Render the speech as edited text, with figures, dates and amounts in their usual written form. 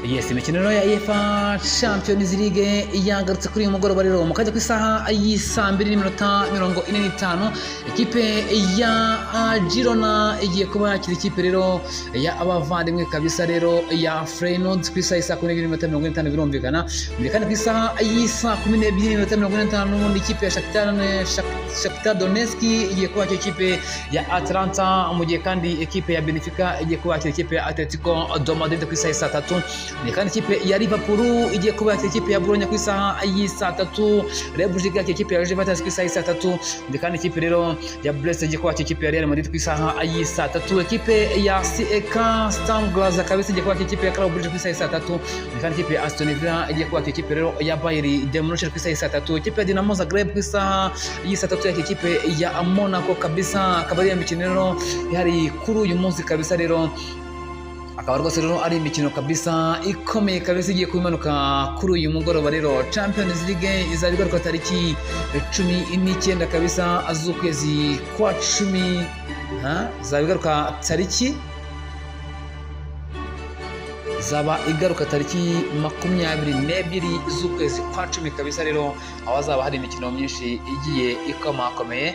Yes, imikino rero ya UEFA Champions League yagarutse kuri uyu mugoroba rero mu kajya ku isaha y'isaa 2:45, ikipe ya Girona igiye kuba yakira ikipe rero ya abavandimwe kabisa rero ya Feyenoord ku isaha y'isaa 12:45. Birumvikana muri kandi ku isaha y'isaa 12:45 n'ubundi ikipe ya Shakhtar Donetsk igiye kuba yakira ikipe ya Atalanta, mu gihe kandi ikipe ya Benfica igiye kuba yakira ikipe ya Atletico de Madrid ku isaha y'isaa 3. Ni kandi ikipe ya Liverpool igiye kuba yakira ikipe ya Bologna ku isaha y'isaa 3. Leipzig yakira ikipe ya Juventus ku isaha y'isaa 3. Ni kandi ikipe rero ya Brest igiye kuba yakira ikipe ya Real Madrid ku isaha y'isaa 3. Ikipe ya CSK Sturm Graz kabisa igiye kuba yakira ikipe ya Club Brugge ku isaha y'isaa 3. Ni kandi ikipe ya Aston Villa igiye kuba yakira ikipe rero ya Bayern de Munich ku isaha y'isaa 3. Ikipe ya Dinamo Zagreb ku isaha y'isaa 3 yakira ikipe ya Monaco kabisa. Akaba ari iyo mikino rero ihari kuri uyu munsi kabisa rero, akaba rwose rero ari imikino kabisa ikomeye kabisa igiye kubimanuka kuri uyu mugoroba rero. Champions League izaba igaruka tariki 19 kabisa z'ukwezi kwa 10, izaba igaruka tariki, izaba igaruka tariki 22 z'ukwezi kwa 10 kabisa rero, aho hazaba hari imikino myinshi igiye ikomakomeye.